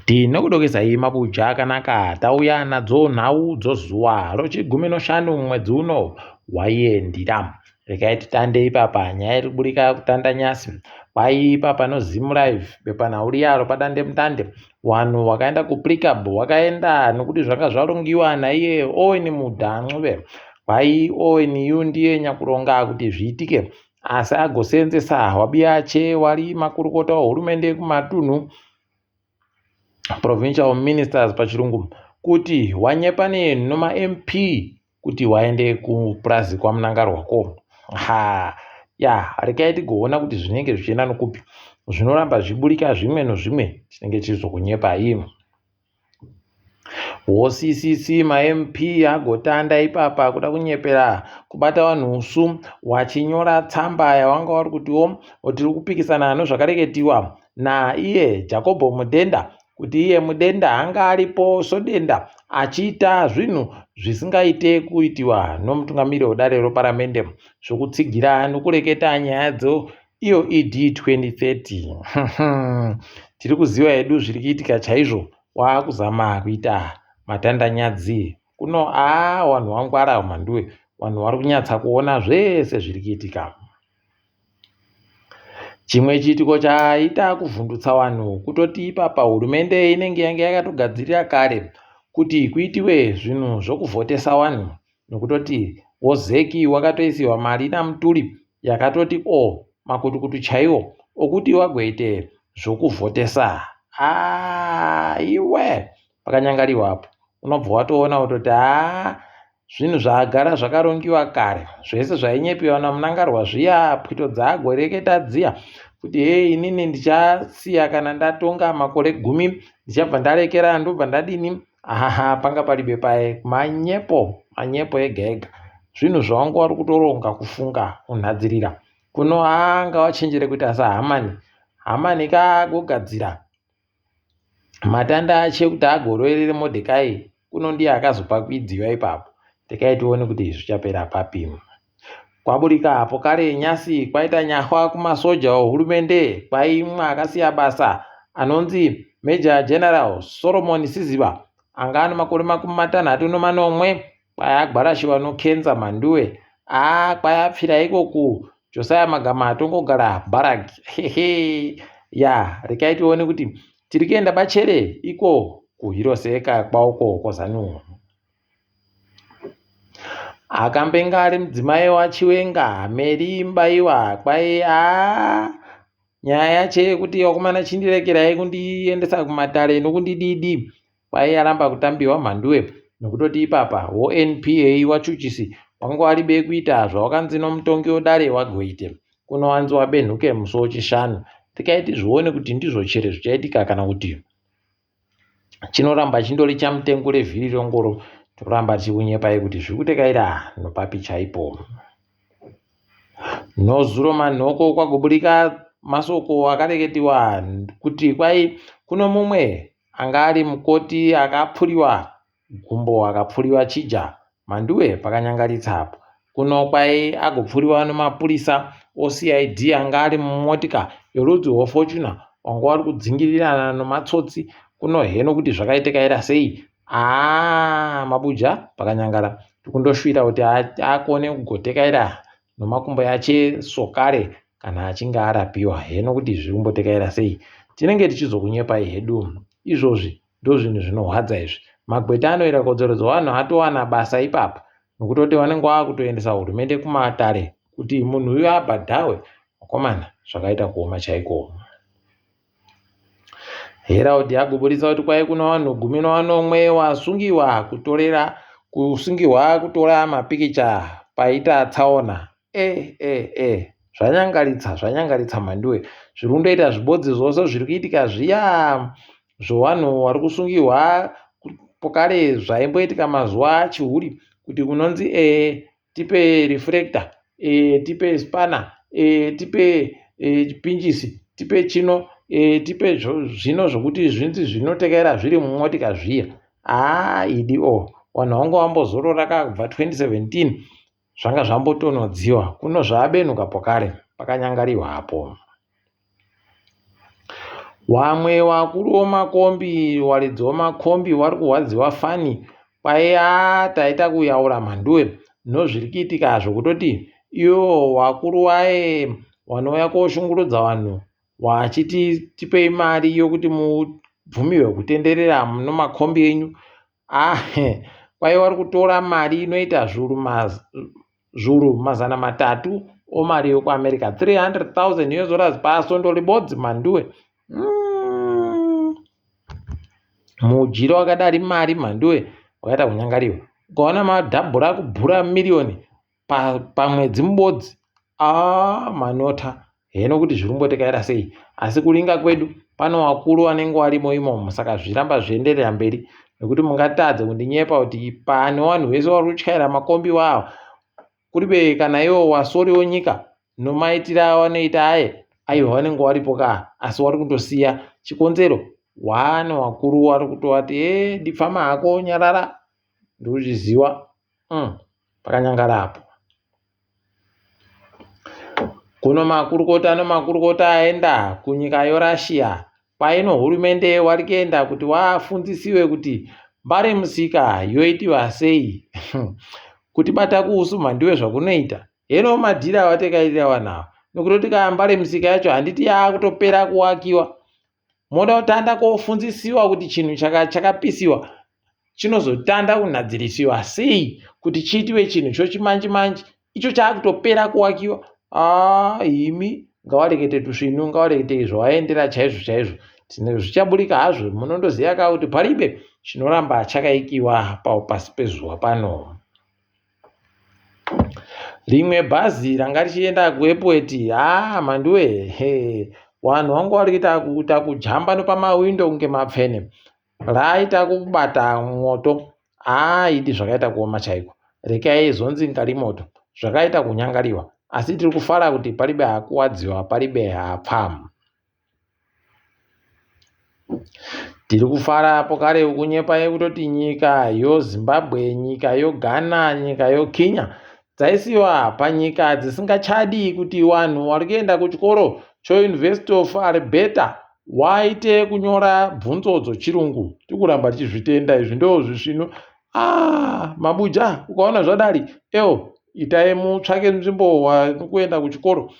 Tinokudokesai mabuja akanaka tauya nadzo nhau dzozuva rochigumi noshanu mwedzi uno waiendira. Regai titande ipapa nyaya iri kuburika kutanda nyasi. Kwai ipapa noZim Live bepanhau riya ropadande mutande vanhu vakaenda kuPrecab vakaenda nokuti zvanga zvarongiwa naiye Owen Mudha Ncube. Kwai Owen yu ndiye nyakuronga kuti zviitike asi agoseenzesa wabiyache wari makurukota ohurumende kumatunhu provincial ministers pachirungu kuti wanyepane nemaMP kuti waende kupurazi kwaMnangarwa ko ha ya regai tigoona kuti zvinenge zvichienda nokupi zvinoramba zvichiburika zvimwe nozvimwe tinenge tichizokunyepai WoCCC maMP agotanda ipapa kuda kunyepera kubata vanhu usu wachinyora tsamba yawanga wari kutiwo tiri kupikisana nozvakareketiwa naiye Jacobo Mudenda kuti iye Mudenda anga aripo sodenda achiita zvinhu zvisingaite kuitiwa nomutungamiri wedare roparamende zvokutsigira nokureketa nyaya dzo iyo ED 2030 tiri kuziva hedu zviri kuitika chaizvo waakuzama kuita matandanyadzi kuno aa wanhu wangwara mhanduwe vanhu vari kunyatsa kuona zvese zviri kuitika chimwe chiitiko chaita kuvhundutsa vanhu kutoti ipapa hurumende inenge yange yakatogadzirira kare kuti kuitiwe zvinhu zvokuvhotesa vanhu nokutoti wozeki wakatoisiwa mari namutuli yakatoti o oh, makutukutu chaiwo okuti wagoite zvokuvhotesa aa iwe pakanyangariwa apo unobva watoona kutoti haa zvinhu zvagara zvakarongiwa kare zvese zvainyepiwa namunangarwa zviya pwito dzaagoreketa dziya kuti hei inini ndichasiya kana ndatonga makore gumi ndichabva ndarekera ndobva ndadini Ahaha panga paribe paye manyepo manyepo ega ega zvinhu zvawanga wari kutoronga kufunga kunhadzirira kuno anga wachenjere kuita sahamani hamani kaagogadzira matanda ache kuti agoroverere modhekai kuno ndiye akazopakwidziwa ipapo tekai tione kuti zvichapera papi Kwaburika apo kare nyasi kwaita nyahwa kumasoja ohurumende kwaimwe akasiya basa anonzi Major General Solomon Siziba anga ane makore 37 kwai agwarashiwa nokenza mhanduwe aa kwai apfira ikoku Josiah Magama atongogara barrack hehe ya rekai tione kuti tiri kuenda bachere iko kuhiroseka kwauko kwazanu Akambenge ari mudzimai waChiwenga, Mary Mubaiwa kwai haa nyaya yacho yekuti vakomana chindirekerai kundiendesa kumatare nokundididi kwai yaramba kutambiwa mhanduwe nokutoti ipapa woNPA wachuchisi wanga waribe kuita zvawakanzi nomutongi wedare wagoite kuno wanzi wabenhuke musi wechishanu tikai tizvione kuti ndizvo chere zvichaitika kana kuti chinoramba chindori chamutengure vhiri rengoro toramba tichikunyepai kuti zviri kutekaira nopapi chaipo nozuro manhoko kwagoburika masoko akareketiwa kuti kwai kuno mumwe anga ari mukoti akapfuriwa Gumbo akapfuriwa chija Mhanduwe pakanyangaritsa apo. Kuno kwai agopfuriwa nemapurisa oCID anga ari mumotika yorudzi rweFortuner wanga wari kudzingirirana nematsotsi kuno heno kuti zvakaitekaira sei haa mabuja pakanyangara tikundoshuvira kuti akone kugotekaira nomakumbo yache sokare kana achinge arapiwa heno kuti zviri kumbotekaira sei tinenge tichizokunyepai hedu izvozvi Ndozvinhu zvinohwadza izvi. Magweta anoera kodzero dzevanhu atowana basa ipapa nokutoti vanenge vakutoendesa hurumende kumatare kuti munhu uyu abhadhawe. Vakomana zvakaita kuoma chaiko. Herald yagoburitsa kuti kwai kuna vanhu gumi nevanomwe vasungiwa kutorera kusungiwa kutora mapikicha paita tsaona e e e zvanyangaritsa zvanyangaritsa mhanduwe zviri kundoita zvibodzi zvose zviri kuitika zviya zvovanhu vari kusungirwa pokare zvaimboitika mazuva achihuri kuti kunonzi e tipe reflector e tipe spanner e tipe e, chipinjisi tipe chino e, tipe zvino zvokuti zvinzi zvinotekaira zviri mumotika zviya haa idi o vanhu vanga vambozorora ka kubva 2017 zvanga zvambotonodziwa kuno zvaabenuka pokare pakanyangariwa apo. Wamwe wakuru womakombi waridzi womakombi wari kuhwadziwa fani kwai haa taita kuyaura mhanduwe nozviri kuitika zvokutoti iwo wakuru waye wanouya koshungurudza vanhu wachiti tipei mari yokuti mubvumirwe kutenderera nomakombi enyu ah kwai wari kutora mari inoita zviuru zviuru 300 omari yokuAmerica 300,000 US dollars pasondo ribodzi mhanduwe mm. Mujiro wakadari mari mhanduwe wakaita kunyangariwa ukaona madhabhura kubhura miriyoni pamwedzi mubodzi aa manota heno kuti zviri kumbotekaira sei asi kuringa kwedu pano wakuru vanenge varimo imomo saka zviramba zvienderera mberi nekuti mungatadze kundinyepa kuti pane vanhu vese vari kutyaira makombi wavo kuribe kana iwo wasori wenyika nomaitiro avanoita aye aiwa vanenge waripo ka asi wari kundosiya chikonzero wane wakuru wari kutovati e dipfama hako nyarara ndikuzviziwa mm, pakanyangara apo Kuno makurukota nomakurukota aenda kunyika yoRussia kwaino hurumende wari kuenda kuti wafundzisiwe kuti mbare musika yoitiwa sei kuti bata kuusu mhandiwe zvakunoita heno madhiri awatekaitira vanhu ava nokutoti ka mbare musika yacho handiti yaakutopera kuwakiwa moda kutanda kofundzisiwa kuti chinhu chakapisiwa chinozotanda kunhadzirisiwa sei kuti chiitiwe chinhu chochimanji manji icho chaakutopera kuwakiwa aa imi ngawarekete tusvinu ngawarekete izvo waendera chaizvo chaizvo tine zvichaburika hazvo munondoziva ka kuti paribe chinoramba chakaikiwa pasi pezuva pano Rimwe bhazi ranga richienda kuEpworth haa mhanduwe hee vanhu vanga vari kuita kuita kujamba nepamawindo kunge mapfene raita kubata mwoto haa idi zvakaita kuoma chaiko rekai izonzi ngarimoto zvakaita kunyangariwa asi tiri kufara kuti paribe akuwadziwa paribe apfa. Tiri kufara apo kare kunyepa yekutoti nyika yoZimbabwe, nyika yoGhana, nyika yoKenya dzaisiwa panyika dzisingachadi kuti vanhu vari kuenda kuchikoro choUniversity of Alberta waite kunyora bvunzo dzochirungu. Tikuramba tichizvitenda izvi ndozvisvinu. Ah, mabuja ukaona zvadari ewo itai mutsvake nzvimbo wari kuenda kuchikoro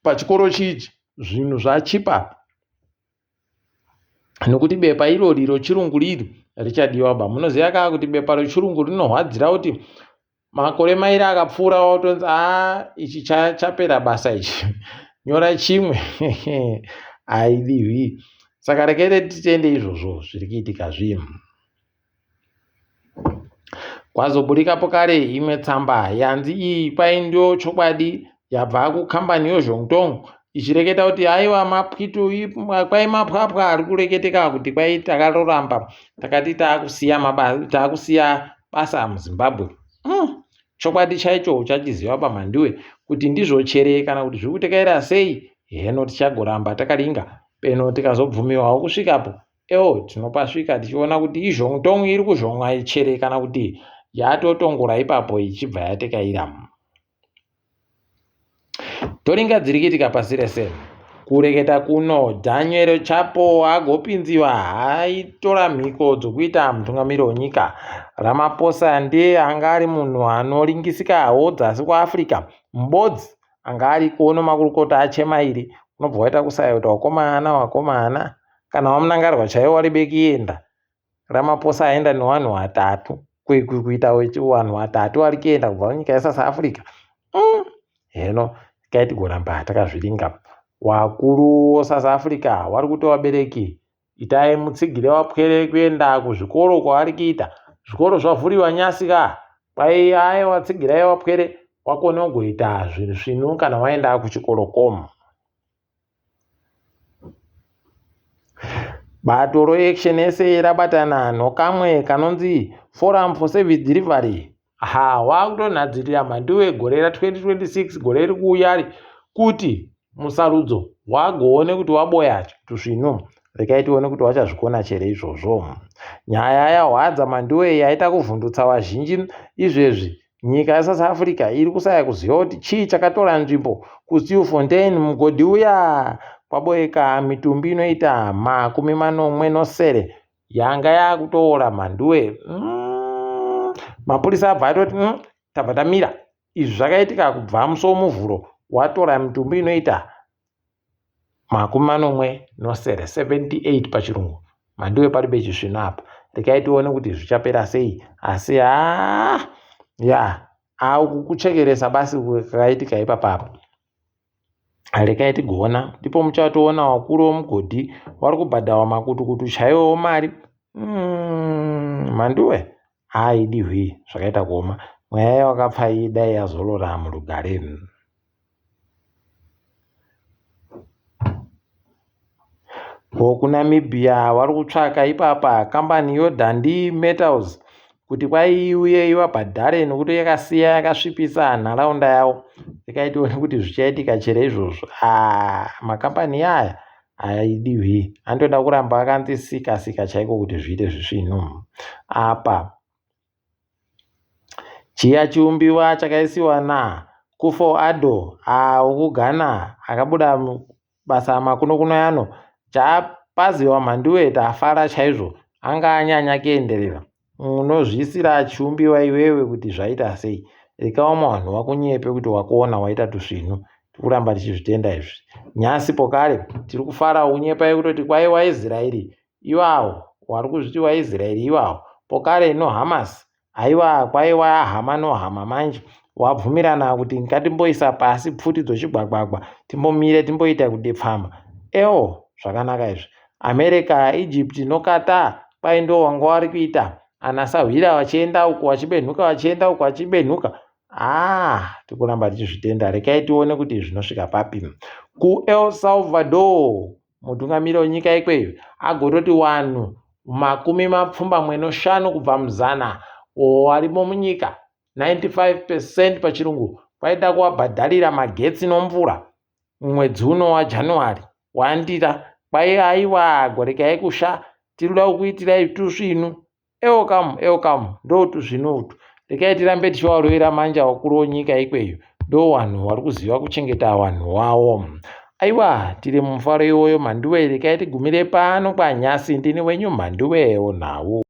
pachikoro chichi zvinhu zvachipa nokuti bepa irori rochirungu riri richadiwa ba munoziva kaa kuti bepa rochirungu rinohwadzira kuti makore mairi akapfuura wakutonzi a ichi chapera basa ichi nyora chimwe haidiwi saka rekere titende izvozvo zviri kuitika zvinhu Kwazoburikapo kare imwe tsamba yanzi iyi kwai ndio chokwadi yabva kukambani yoZhongtong ichireketa kuti aiwa mapwitu kwai mapwapwa ari kureketeka kuti kwai takaroramba takati taakusiya taakusiya basa muZimbabwe. Mm. Chokwadi chaicho uchachiziva pamhanduwe kuti ndizvo chere kana kuti zviri kutekaira sei heno tichagoramba takaringa peno tikazobvumiwawo kusvikapo Ewo tinopasvika tichiona kuti izhongtong iri kuzhonga chere kana kuti yatotongora ipapo ichibva yatekaira. Toringa dziri kuitika pasi rese. Kureketa kuno Daniel Chapo agopinziwa haitora mhiko dzokuita mutungamiri wenyika. Ramaphosa ndiye anga ari munhu anoringisika dzasi kuAfrica mubodzi anga ariko nomakurukota achema iri unobva waita kusaya kuti wakomana wakomana kana wamunangarwa chaiwo waribe kuenda Ramaphosa aenda nevanhu vatatu kuita vanhu vatatu vari kuenda kubva kunyika yeSouth Africa mm. heno kai tigoramba takazviringa wakuru weSouth Africa wari kuti vabereki itai mutsigire vapwere kuenda kuzvikoro kwavari kuita zvikoro zvavhuriwa nyasi ka kwai aiwa tsigirai vapwere wakone kugoita zvinhu svinu kana waenda kuchikoro komu Bato reAction SA rabatana nokamwe kanonzi Forum for Service Delivery. Ha, wakutonhadzirira mhanduwe gore ra2026 gore riri kuuya ri kuti musarudzo wagoone kuti waboya tusvinu. Rekai tione kuti wachazvikona chere izvozvo. Nyaya yahwadza mhanduwe yaita kuvhundutsa vazhinji izvezvi Nyika yeSouth Africa iri kusaya kuziva kuti chii chakatora nzvimbo kuStilfontein mugodhi uya. kwaboeka mitumbi inoita 76 yanga yakutoora mhanduwe. Mapurisa abva atoti tabva tamira. Izvi zvakaitika kubva musi woMuvhuro watora mitumbi inoita 76, 78 pachirungu. Mhanduwe paribe chisvinu apa. Regai tione kuti zvichapera sei. Asi haa ya uku kuchekeresa basi kwakaitika ipapa apa. Regai tigoona ndipo muchatoona wakuru wemugodhi wari kubhadharwa makutukutu chaiwo mari. Mhanduwe haidi hwii zvakaita kuoma. Mweya yawakapfa iyi dai yazorora murugare. VokuNamibia vari kutsvaka ipapa kambani yoDundee Metals kuti kwai iuye ivabhadhare nokuti yakasiya yakasvipisa nharaunda yavo. Regai tione kuti zvichaitika chere izvozvo. Ah, makambani aya haidiwi anotoda kuramba akanzi sika sika chaiko kuti zviite zvisvinu. Apa Chiya chiumbiwa chakaisiwa na Kuffo Addo wekuGhana akabuda basa makuno kuno ano chapaziwa Mhanduwe tafara chaizvo anga anyanya kuenderera. Unozviisira chiumbiwa iwewe kuti zvaita sei. Reka vamwe vanhu vakunyepe kuti wakuona waita tusvinu. Tikuramba tichizvitenda izvi. Nyasi pokare tiri kufara unyepai kutoti kwai waIsraeri iwawo wari kuzviti waIsraeri iwawo pokare no Hamas Haiwa kwaiwa hama no hama manje wabvumirana kuti ngatimboisa pasi pfuti dzochigwagwagwa timbomire timboita kudepfama. Ewo zvakanaka izvi. America, Egypt noQatar kwai ndo wanga wari kuita ana sahwira vachienda uko vachibenhuka vachienda uko vachibenhuka. Ah, tikuramba tichizvitenda rekai tione kuti zvinosvika papi. KuEl Salvador Mutungamiri wenyika ikweyo agototi wanhu 75 kubva muzana warimo munyika, 95 percent pachirungu, kwaida kuvabhadharira magetsi nomvura mumwedzi uno waJanuary waNdira. Kwai aiwa gorekai kusha tiri kuda kukuitirai tusvinu. Elcam Elcam ndotuzvinu utu rekai tirambe tichivarovera manja vakuru venyika ikweyo ndo vanhu vari kuziva kuchengeta vanhu wavo. Aiwa tiri mumufaro iwoyo Mhanduwe rekai tigumire pano kwanyasi ndini wenyu Mhanduwe onhau.